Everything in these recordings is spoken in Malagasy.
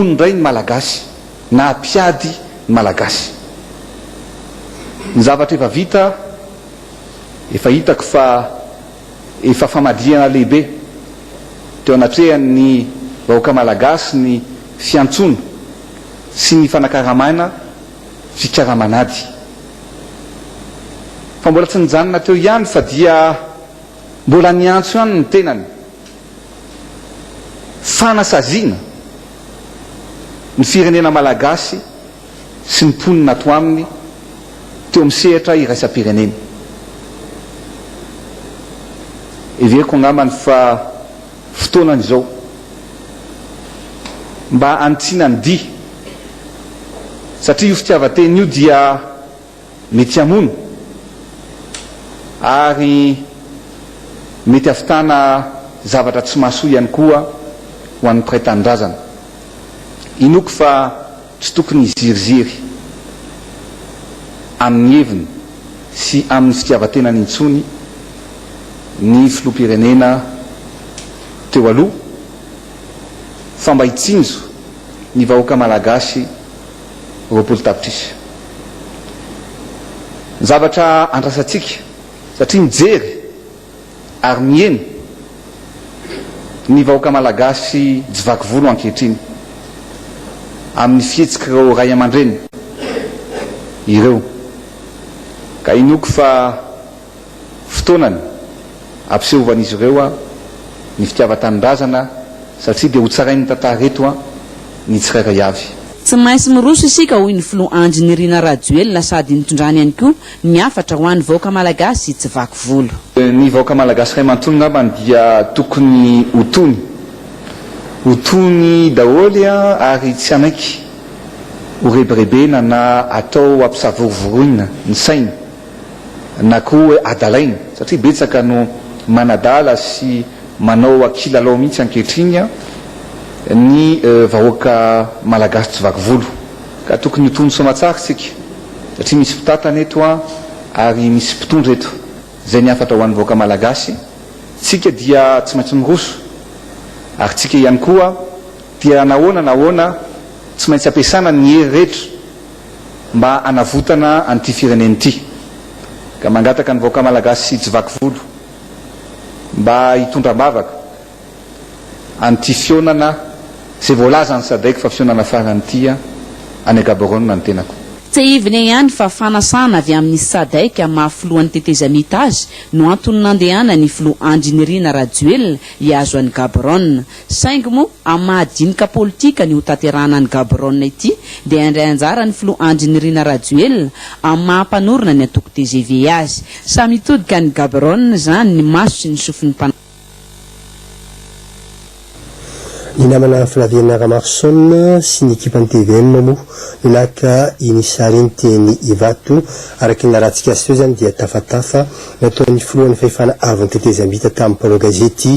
hamono indray ny Malagasy na hampiady ny Malagasy. Ny zavatra efa vita, efa hitako fa efa famadihana lehibe teo anatrehan'ny vahoaka Malagasy ny fiantsoana sy ny fanakaramana fikaraman'ady. Fa mbola tsy nijanona teo ihany fa dia mbola niantso ihany ny tenany fanasaziana ny firenena Malagasy sy ny mponina ato aminy teo amin'ny sehatra iraisam-pirenena. Heveriko angambany fa fotoanany izao mba hanitsiana ny dihy satria io fitiavan-tena io dia mety hamono ary mety hahavitana zavatra tsy mahasoa ihany koa ho an'ny mpiray tanindrazana. Inoako fa tsy tokony hiziriziry amin'ny heviny sy amin'ny fitiavan-tenany intsony ny filoham-pirenena teo aloha fa mba hitsinjo ny vahoaka malagasy 20 tapitrisa. Ny zavatra andrasantsika satria mijery ary miheno ny vahoaka malagasy tsy vaky volo ankehitriny amin'ny fihetsik'ireo ray aman-dreny ireo ka inoako fa fotoanany ampisehovan'izy ireo ny fitiavan-tanindrazana satria dia hotsarain'ny tantara eto ny tsirairay avy. Tsy maintsy miroso isika, hoy ny filoha Andry Nirina Rajoelina sady nitondrany ihany koa ny hafatra ho an'ny vahoaka malagasy tsy vaky volo. Ny vahoaka malagasy iray manontolo angambany dia tokony ho tony. Ho tony daholo ary tsy hanaiky ho rebirebena na atao ampisavorovoroina ny sainy na koa hoe adalaina satria betsaka no manadala sy manao kilalao mihitsy ankehitriny ny vahoaka malagasy tsy vaky volo ka tokony ho tony soamatsara isika satria misy mpitantana eto ary misy mpitondra eto. Izay ny hafatra ho an'ny vahoaka malagasy, tsika dia tsy maintsy miroso ary tsika ihany koa dia nahoana nahoana tsy maintsy ampiasana ny hery rehetra mba hanavotana an'ity firenena ity. Ka mangataka ny vahoaka malagasy tsy vaky volo mba hitondra am-bavaka an'ity fihaonana izay voalazan'ny Sadec fa fihaonana farany ity any Gaborone ny tenako. Tsiahivina ihany fa fanasana avy amin'ny Sadec maha filohan'ny tetezamita azy no antony nandehanan'ny filoha Andry Nirina Rajoelina hihazo an'i Gaborone. Saingy moa amin'ny maha dinika politika ny hotanterahana any Gaborone ity dia handray anjara ny filoha Andry Nirina Rajoelina amin'ny maha mpanorina ny antoko tgv azy. Samy hitodika any Gaborone izany ny maso sy ny sofin'ny mpanara. Ny namana Flavien Ramaroson sy ny ekipan'ny tvm moa no naka iny sary iny teny Ivato. Araka ny narahantsika azy teo izany dia tafatafa nataon'ny filohan'ny fahefana avon'ny tetezamita tamin'ny mpanao gazety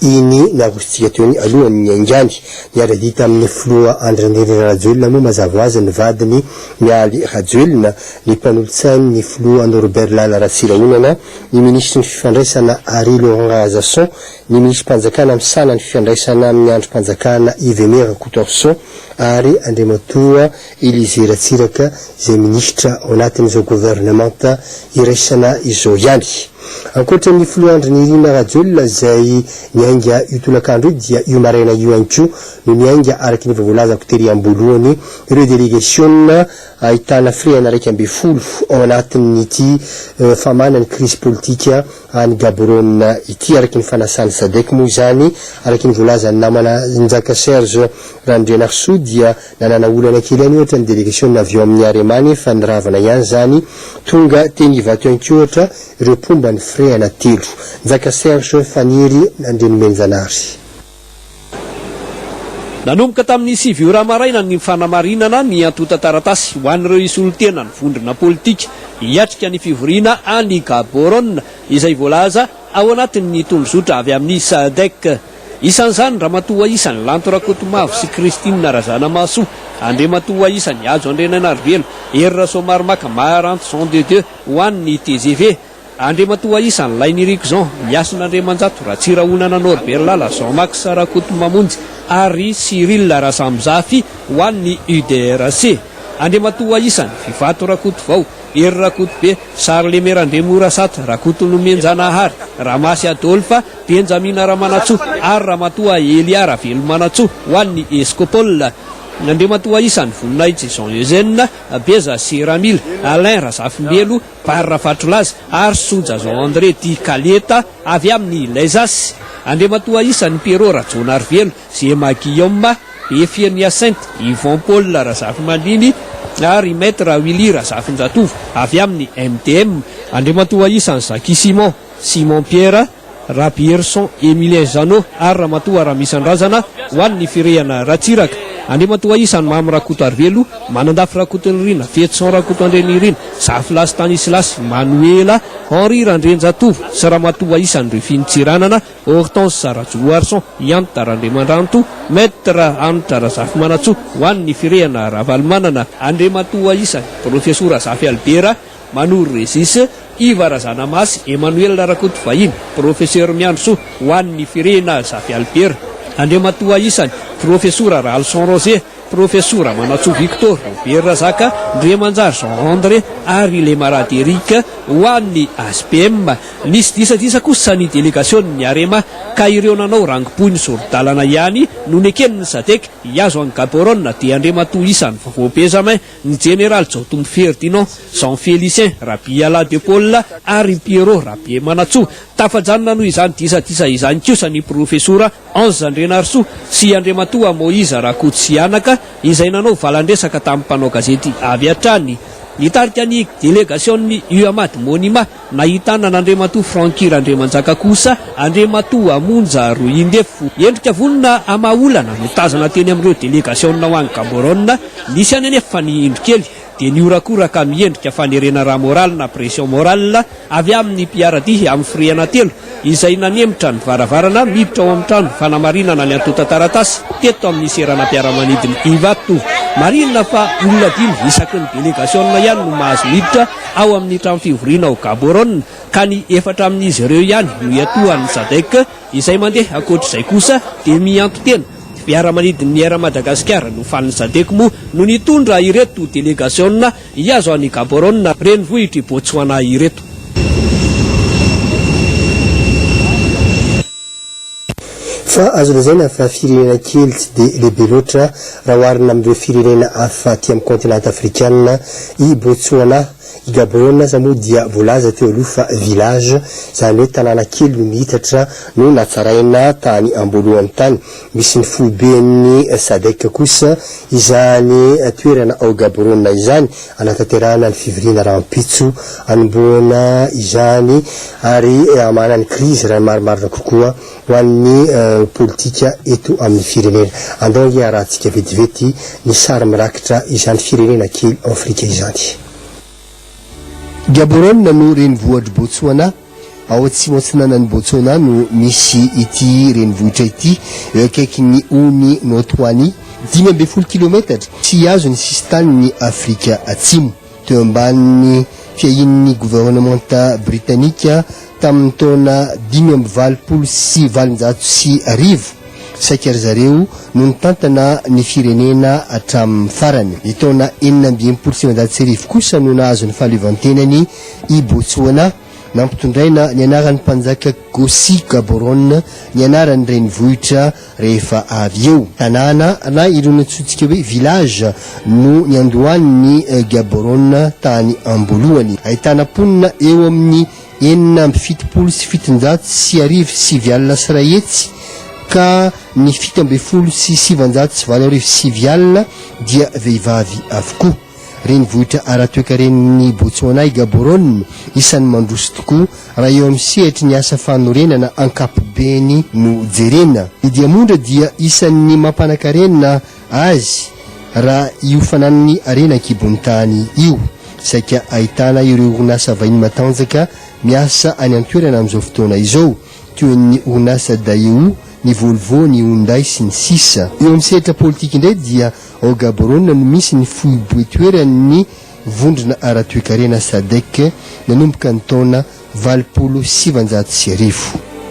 iny narosontsika teo iny alohan'ny niaingany. Niara-dia tamin'ny filoha Andry Nirina Rajoelina moa mazava ho azy ny vadiny Mialy Rajoelina, ny mpanolotsain'ny filoha Norbert Lala Ratsirahonana, ny minisitry ny fifandraisana Harry Laurent Rahajason, ny minisitrim-panjakana misahana ny fifandraisana amin'ny andrim-panjakana Yves Aimé Rakotoarison ary Andriamatoa Elysée Ratsiraka izay minisitra ao anatin'izao governemanta iraisana izao ihany. Ankoatra ny filoha Andry Nirina Rajoelina izay niainga io tolakandro io dia io maraina io ihany koa no niainga araka ny efa voalazako tery am-boalohany ireo delegasiona ahitana firehana 11 ao anatin'ity famahana ny krizy politika any Gaborone ity, araka ny fanasan'ny Sadec moa izany. Araka ny voalazan'ny namana Njaka Serge Randrianarisoa dia nanana olana kely ihany ohatra ny delegasiona avy ao amin'ny Arema nefa niravana ihany izany. Tonga teny Ivato ihany koa ohatra ireo mpomba ny firehana telo. Njaka Serge Faniry Andrianomenjanahary. Nanomboka tamin'ny sivy ora maraina ny fanamarinana ny antontan-taratasy ho an'ireo hisolo-tena ny vondrona politika hiatrika ny fivoriana any Gaborone izay voalaza ao anatin'ny tondrozotra avy amin'ny Sadec. Isan'izany Ramatoa isany Lanto Rakotomavo sy Christine Razanamahasoa, Andriamatoa isany Hajo Andrianainarivelo, Hery Rasoamaromaka, Maharanto Jean de Dieu ho an'ny tgv. Andriamatoa Isany Lainiriko Jean, Miasina Andriamanjato, Ratsirahonana Norbert Lala, Jean Max Rakotomamonjy ary Cyril Rasamizafy ho an'ny UDRC. Andriamatoa Isany, Vivato Rakotovao, Hery Rakotobe, Charles Randriamorasata, Rakotonomenjanahary, Ramasy Adolphe, Benjamina Ramanantsoa ary Ramatoa Elia Ravelomanantsoa ho an'ny Escopol. Andriamatoa Isany Voninahitsy Jean Eugène, Beza sy Ramila, Alain Razafimbelo, Bary Rafatrolaza ary Soja Jean André dit Kaleta avy amin'ny Les As. Andriamatoa Isany Pierrot Rajaonarivelo, Zema Guillaume, Befeno Hyacinthe, Yvon Paul Razafimandidy ary Maître Willy Razafinjatovo avy amin'ny MDM. Andriamatoa Isany Jacques Simon, Simon Pierre, Rabierson Emilien Jeannot ary Ramatoa Ramisandrazana ho an'ny firehana Ratsiraka, Andriamatoa Isany Mamy Rakotoarivelo, Manandafy Rakotonirina, Fetison Rakotoandrianirina, Zafilahy Stanislas, Manoela Henri Randrianjatovo sy Ramatoa Isany Ruffine Tsiranana, Hortense Rajoarison, Ihanta Randriamandranto, Maître Hanitra Razafimanantsoa ho an'ny firehana Ravalomanana, Andriamatoa Isany Profesora Zafy Albert, Manoro Régis, Iva Razanamasy, Emmanuel Rakotovahiny, Professeur Miandrisoa, ho an'ny firehina Zafy Albert, Andriamatoa isany, Profesora Ralison Roger, Profesora Manantsoa Victor, Robert Razaka, Ndriamanjary Jean André ary Lemarady Eric ho an'ny HPM. Nisy disadisa kosa ny delegasionin'ny Arema ka ireo nanao rangopohy ny sori-dalana ihany no neken'ny Sadec hihazo an'i Gaborone dia Andriamatoa isany Vaovao Benjamin ny jeneraly Jaotombo Ferdinand, Jean Félicien Rabiala de Paul ary Pierrot Rabemanantsoa. Tafajanona noho izany disadisa izany kosa ny profesora Ange Andrianarisoa sy Andriamatoa Moïse Rakototsihanaka izay nanao valan-dresaka tamin'ny mpanao gazety avy hatrany. Nitarika ny delegasion'ny UAMAD Monima Nahitana an'Andriamatoa Francky Randriamanjaka kosa Andriamatoa Monja Rohindefo. Endrika vonona hamaha olana no tazana teny amin'ireo delegasiona ho any Gaborone. Nisy ihany anefa ny indro kely dia nihorakoraka miendrika fanerena ara-moraly na pression morale avy amin'ny mpiara-dia amin'ny firehana telo izay nanemotra ny varavarana miditra ao amin'ny trano fanamarinana ny antontan-taratasy teto amin'ny seranam-piaramanidina Ivato. Marihina fa olona dimy isaky ny delegasiona ihany no mahazo miditra ao amin'ny trano fivoriana ao Gaborone ka ny efatra amin'izy ireo ihany no iatohan'ny Sadec izay mandeha ankoatr'izay kosa dia mianto-tena. Fiaramanidin'ny Air Madagascar nofanin'ny Sadec moa no nitondra ireto delegasiona hihazo an'i Gaborone renivohitr'i Botswana ireto. Fa azo lazaina fa firenena kely tsy dia lehibe loatra raha oharina amin'ireo firenena hafa aty amin'ny kaontinanta afrikana i Botsoana. I Gaborone aza moa dia voalaza teo aloha fa village, izany hoe tanàna kely no miitatra no natsaraina tany am-boalohany tany. Misy ny foiben'ny Sadec kosa izany toerana ao Gaborone izany hanatanterahana ny fivoriana rahampitso hanombohana izany ary hamahana ny krizy raha ny marimarina kokoa ho an'ny politika eto amin'ny firenena. Andao ange harahantsika vetivety ny sary mirakitra izany firenena kely ao Afrika izany. Gaborone no renivohitr'i Botswana. Ao atsimo atsinanan'i Botswana no misy ity renivohitra ity, eo akaikin'ny ony Notwane, 15 kilometatra tsy hihazo ny sisintanin'i Afrika Atsimo. Teo ambanin'ny fiahian'ny governemanta britanika tamin'ny taona 1885, saika ry zareo no nitantana ny firenena hatramin'ny farany. Ny taona 1966 kosa no nahazo ny fahaleovantenany i Botswana. Nampitondraina ny anaran'ny mpanjaka Kgosi Gaborone ny anaran'ny renivohitra rehefa avy eo. Tanàna na irony antsointsika hoe village no niandohan'ny Gaborone tany am-boalohany. Ahitana mponina eo amin'ny 1776 900 ka ny 917 901 dia vehivavy avokoa. Renivohitra ara-toekaren'i Botswana i Gaborone, isan'ny mandroso tokoa raha eo amin'ny sehatry ny asa fanorenana ankapobeny no jerena. Ny diamondra dia isan'ny mampanakarena azy raha io fananany harena an-kibon'ny tany io. Saika ahitana ireo orinasa vahiny matanjaka miasa any an-toerana amin'izao fotoana izao, toy ny orinasa Daewoo, ny Volvo, ny Hyundai, sy ny sisa. Eo amin'ny sehatra politika indray dia Ao Gaborone no misy ny foiboetoeran'ny vondrona ara-toekarena Sadec nanomboka ny taona 1980.